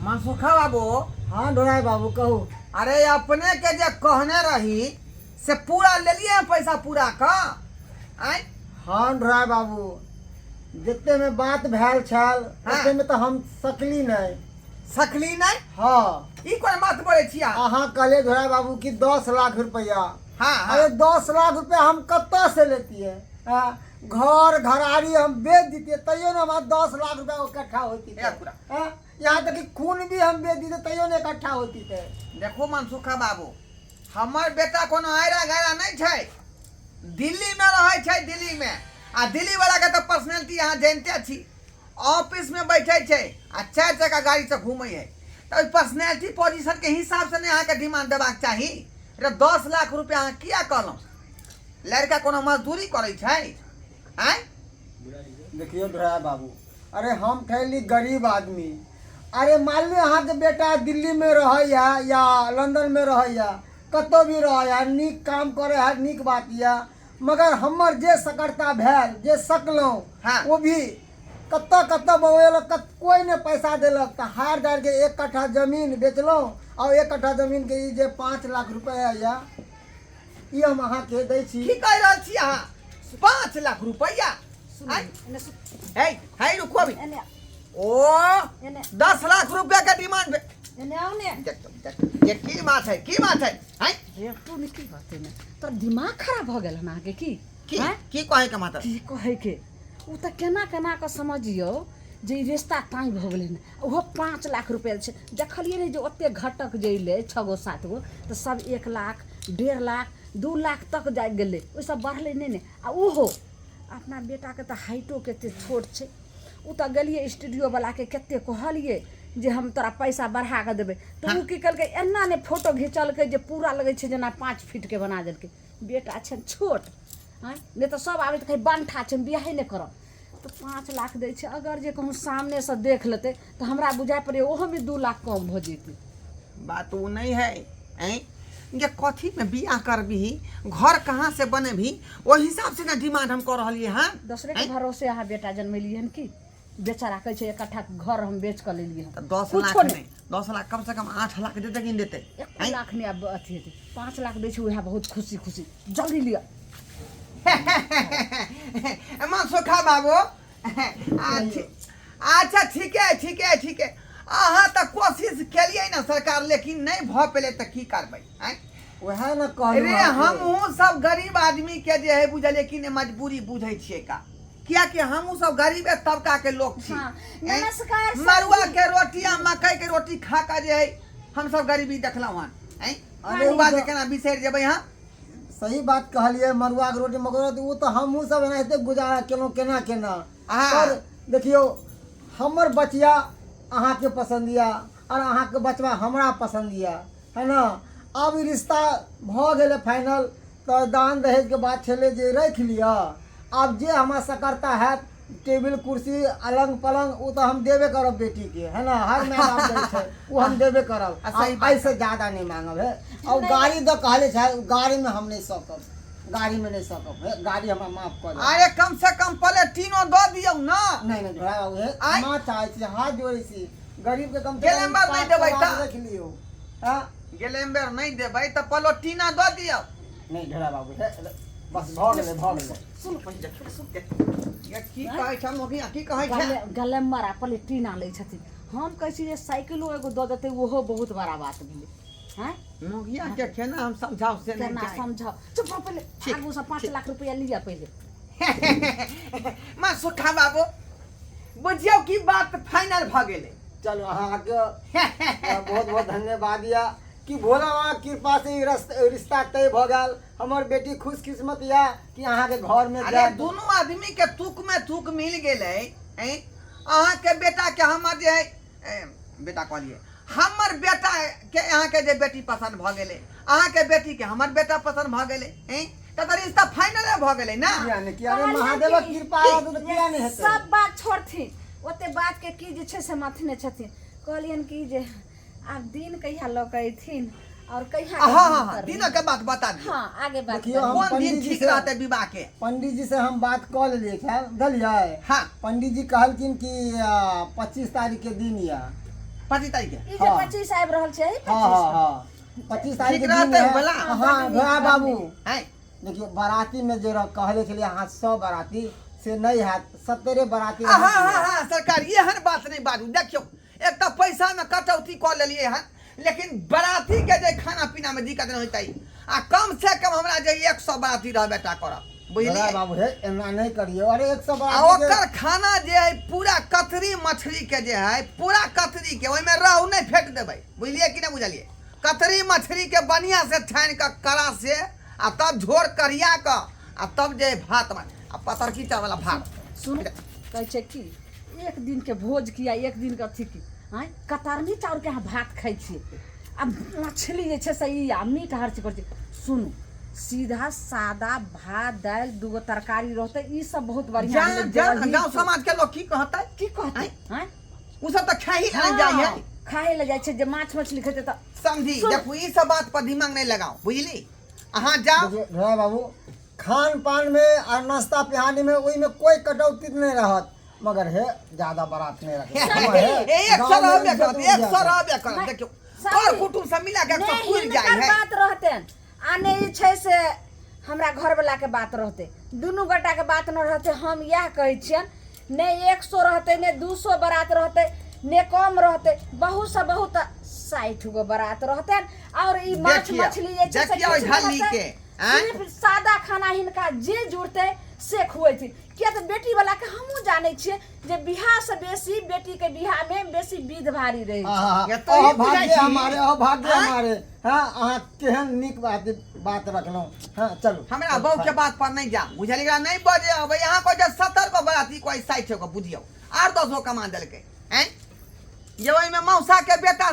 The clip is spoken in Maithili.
मनसुखा बाबू। हाँ ढोराय बाबू, कहू। अरे अपने के जे कहने रही से पूरा लेलिए हैं पैसा पूरा का आय? हाँ ढोराय बाबू, जते में बात भेल छल ओते में तो हम सकली नहीं। सकली नहीं? हाँ। ई कोन बात बोले छी अहाँ? अहाँ कहले ढोराय बाबू कि 10 लाख रुपया। हाँ, हाँ। अरे 10 लाख रुपया हम कतऽ से लेतिए? हाँ, घर घरारी हम बेच दीतिए तैयो ना हमारा 10 लाख रुपया इकट्ठा होती। ए, पूरा। हाँ, यहाँ तक कि खून भी हम बेच दीते तैयो ना इकट्ठा होती थे। देखो मनसुखा बाबू, हमर बेटा कोनो आयरा गैरा नहीं छै, दिल्ली में रहै छै, दिल्ली में। आ दिल्ली वाला के तो पर्सनैलिटी अहाँ जानते छी, ऑफिस में बैठे छै आ 4 चक्का गाड़ी से घूमै है, तो पर्सनैलिटी पोजीशन के हिसाब से नहीं अहाँके डिमांड देबाक चाही। रे 10 लाख रुपया अहाँ किया कहलहुँ? लड़का कोनो मजदूरी करै छै? आँय? देखियौ ढोरा बाबू, अरे हम ठहरली गरीब आदमी। अरे मान लियौ अहाँके बेटा दिल्लीमे रहैया या लंदनमे रहैया, कतहु भी रहैया, नीक काम करै है, नीक बात यऽ, मगर हमर जे सकरता भेल, जे सकलहुँ, ओ भी कतऽ कतऽ बौएलक, कोइ नहि पैसा देलक, तऽ हारि दारिके 1 कट्ठा जमीन बेचलहुँ आ 1 कट्ठा जमीनके ई जे 5 लाख रुपैआ यऽ ई हम अहाँके दै छी। की कहि रहल छी अहाँ? 5 लाख रुपैआ? सुनू, आँय? एने सुन। हे, हे, रुकू अभी। एने। ओ, एने। 10 लाख रुपया के डिमांड एने आउ ने। देख, देख, ये की बात है, की बात है? हैं? रे, तू ने की बात है ने? तोर दिमाग खराब भ गेल हन अहाँके की? की? हैं? की कहै के मतलब? की कहै के? उ तऽ केना केना कऽ समझियौ जे ई रिश्ता ताँइ भऽ गेलै हन। ओहो 5 लाख रुपया छै। देखलियै ने जे ओते घटक जे अयलै 6 गो 7 गो, तऽ सब 1 लाख, 1.5 लाख, 2 लाख तक जाइ गेलै, ओहिसँ बढ़लै नहि ने। आ ओहो अपना बेटाके तऽ हाइटो कते छोट छै। ओ तऽ गेलियै स्टूडियोवलाके, कते कहलियै जे हम तोरा पैसा बढ़ा कऽ देबै, तऽ ओ की केलकै, एना ने फोटो घिचलकै जे पूरा लगै छै जेना 5 फीटके बना देलकै। बेटा छनि छोट, आँय, नहि तऽ सब आबै तऽ कहै बंठा छै, हम बियाहे नहि करब। तऽ 5 लाख दै छै, अगर जे कहूँ सामनेसँ देख लेतै तऽ हमरा बुझाइ पड़ैए ओहोमे 2 लाख कम भऽ जेतै। बात ओ नहि है, ऐं जे कथी में बियाह करबही, घर कहाँ से बनेबही, ओहि हिसाब से ना डिमांड हम कऽ रहलियै हँ। दोसरे के भरोसे अहाँ बेटा जन्मेलियै हन की? बेचारा कहै छै 1 कट्ठा घर हम बेच कऽ लेलियै हन। तऽ 10 कुछो लाख नहि। नहि, 10 लाख कम से कम 8 लाख देतै कि नहि देतै? 1 लाख नहि आब अथी हेतै, 5 लाख दै छै उएह बहुत खुशी खुशी, जल्दी लिअ। मनसुखा बाबू, अच्छा ठीके है, ठीके है, ठीके। अहाँ तऽ कोशिश केलियै ने सरकार, लेकिन नहि भऽ पेलै तऽ की करबै? आँय? वएह ने कहलहुँ रे अहाँके। हमहूँ सब गरीब आदमी के जे है बुझलियै कि नहि, मजबूरी बुझै छियै का, कियाकि हमहूँ सब गरीबे तबका के लोक छी। हाँ, आँय? नमस्कार सर मड़ुआ जी। के रोटी आ मकई के रोटी खा कऽ जे है हम सब गरीबी देखलहुँ हन। आँय? अरे ओ बात ओ तऽ केना बिसरि जेबै हम? सही बात कहलियै, मड़ुआके रोटी मकई रोटी, ओ तऽ हमहूँ सब एनाहिते गुजारा केलहुँ केना केना। पर देखियौ, हमर बचिया अहाँके पसन्द यऽ आओर अहाँके बचबा हमरा पसन्द यऽ, है ने? आब ई रिश्ता भऽ गेलै फाइनल, तऽ दान दहेजके बात छलै जे राखि लिअ। आब जे हमरा सकरता हैत, टेबुल कुर्सी अलङ्ग पलङ्ग ओ तऽ हम देबे करब बेटीके, है ने? हर माय बाप दै छै, ओ हम देबे करब। आ सही बात। एहिसँ ज्यादा नहि माँगब हे। आ गाड़ी तऽ कहले छै, गाड़ीमे हम नहि सकब, गाड़ीमे नहि सकब हे, गाड़ी हमरा माफ कऽ देब। अरे कम से कम प्लेटिनो दऽ दियौ ने। नहि नहि झोरा बाबू हे, आँय? माँ चाहै छी, हाथ जोड़ै छी, गरीबके कम से कम ग्लैमर नहि पाँच देबै सए तऽ? राखि लियौ। हँ ग्लैमर नहि देबै तऽ प्लोटीना दऽ दियौ। नहि ढेरा बाबू हे, बस भऽ गेलै, भऽ गेलै। सुन पहिले, सुन ये की कहै छै मोगिया, की कहै छै? ग्लैमर आ प्लेटिना लै छथिन। हम कहै छी जे साइकिलो एगो दऽ देतै ओहो बहुत बड़ा बात भेलै। हैं? मोगिया के केना हम समझाउ से नहि केना जानि। समझाउ? चुप रह पहिले, ठीक, आगू से 5 ठीक। लाख रुपया लिअ पहिले। माँ सुखा बाबू, बुझियौ की बात फाइनल भऽ गेलै। चलू, अहाँके बहुत बहुत धन्यवाद यऽ कि भोला बाबा कृपा से ई रिश्ता तय भऽ गेल। हमर बेटी खुशकिस्मत यऽ कि अहाँके घरमे अरे जायत। दुनू आदमी के तुक में तुक मिल गेलै। ऐं अहाँके बेटा के हमर जे है, ए, बेटा कहलियै, हमर बेटा के अहाँके जे बेटी पसन्द भऽ गेलै, अहाँके बेटी के हमर बेटा पसन्द भऽ गेलै, ऐं तऽ तऽ रिश्ता फाइनले भऽ गेलै ने। किया नहि, किया नहि, कहलियै महादेवक कि कृपा रहत तऽ किया नहि हेतै। सब बात छोड़थिन, ओते बात के की जे छै से मथने छथिन। कहलियनि कि जे आब दिन कहिया लऽ कऽ अयथिन और कहिया हाँ, हाँ, हाँ, करबै? दिनक के बात बता दियौ। हाँ, आगे बात देखियौ, करू। हम कोन दिन पंडीजी ठीक से- रहतै विवाह के? पंडीजी से हम बात कऽ लेलियै छै, बुझलियै? हाँ। पंडीजी कहलखिन कि 25 तारीख के दिन यऽ। 25 तारीख के। ई जे हाँ। 25 आबि रहल छै, एही हाँ 25 हाँ हाँ, 25 तारीख ठीक के दिन रहतै है। भला। हाँ ढोरा बाबू, हैं देखियौ बाराती में जे कहले छलियै अहाँ 100 बाराती, से नहि हैत, 70 बाराती हाँ रहत। हाँ हाँ सरकार, एहन बात नहि बाजू। देखियौ एक तऽ पैसा में कटौती कऽ लेलियै हन, लेकिन बराती के जे खाना पीना में दिक्कत नहि होतै, आ कम से कम हमरा जे 100 बराती रहबे टा करब, ढोरा बुझलियै? बाबू हे, एना नहि करियौ। अरे 100 आ बाराती के ओकर खाना जे है पूरा कतरी मछली के जे है पूरा कतरी के, ओहिमे रहु नहि फेंक देबै, बुझलियै कि नहि बुझलियै? कतरी मछली के बढ़िया से छानि कऽ कड़ा से, आ तब झोर करिया कऽ, आ तब जे भात आ पतरकी चावल भात। सुन, कहै छै कि एक दिन के भोज किया, एक दिन के अथी की, आँय कतरनी चाउर के अहाँ भात खाइ छियै, आ मछली जे छै से ई आ मीट हर चीज करै छियै। सुनू, सीधा सादा भात दालि दूगो तरकारी रहतै, ई सब बहुत बढ़िया जान भेलै। जान दही गाँव समाज के लोग की कहतै? की कहतै? आँय ओ सब तऽ खाही लए जाइ है। खाए लए जाइ छै जे माछ मछली खेतै तऽ। समझी सुन। देखू, ई सब बात पर दिमाग नहीं लगाओ, बुझली? अहाँ जाओ। देखियौ ढोरा बाबू, खान पान में आ नाश्ता पिहानी में ओहिमे कोई कटौती नहीं रहत, मगर हे ज्यादा बारात नहीं रखबै। 100 रहबे करत, 100 रहबे करत। नहीं, देखियौ समझी। कर कुटुम्ब सब मिला के 100 नहि पुरि जाइ हिनकर है। बात रहतनि आ नहि जे छै से हमरा घरवलाके बात रहतै, दुनू गोटाके बात नहि रहतै। हम इएह कहै छियनि, नहि 100 रहतै, नहि 200 बारात रहतै, नहि कम रहतै, बहुतसँ बहुत 60 गो बारात रहतनि। आओर ई माछ देखियौ, मछली जे छै से देखियौ किछु नहि झल्ली रहतै। के, आँय? सिर्फ सादा खाना हिनका जे जुड़तै से खुएथिन, किया तऽ बेटीवलाके हमहूँ जानै छियै जे बियाहसँ बेसी बेटीके बियाहमे बेसी विध भारी रहै छै। आहा, ये तो ही बुझै अभाग्य छी। हमारे, अभाग्य आँय? हमारे। हाँ, अहाँ केहन नीक बात बात रखलहुँ। हाँ चलू, हमरा बहू के बात पर नहीं जा, बुझलियै? एकरा नहीं बजे अबै। यहाँ कहै छै 70 गो बराती, कोई 60 गो, बुझियौ आर 10 गो कमा देलकै। आँय, जे ओहिमे मौसा के बेटा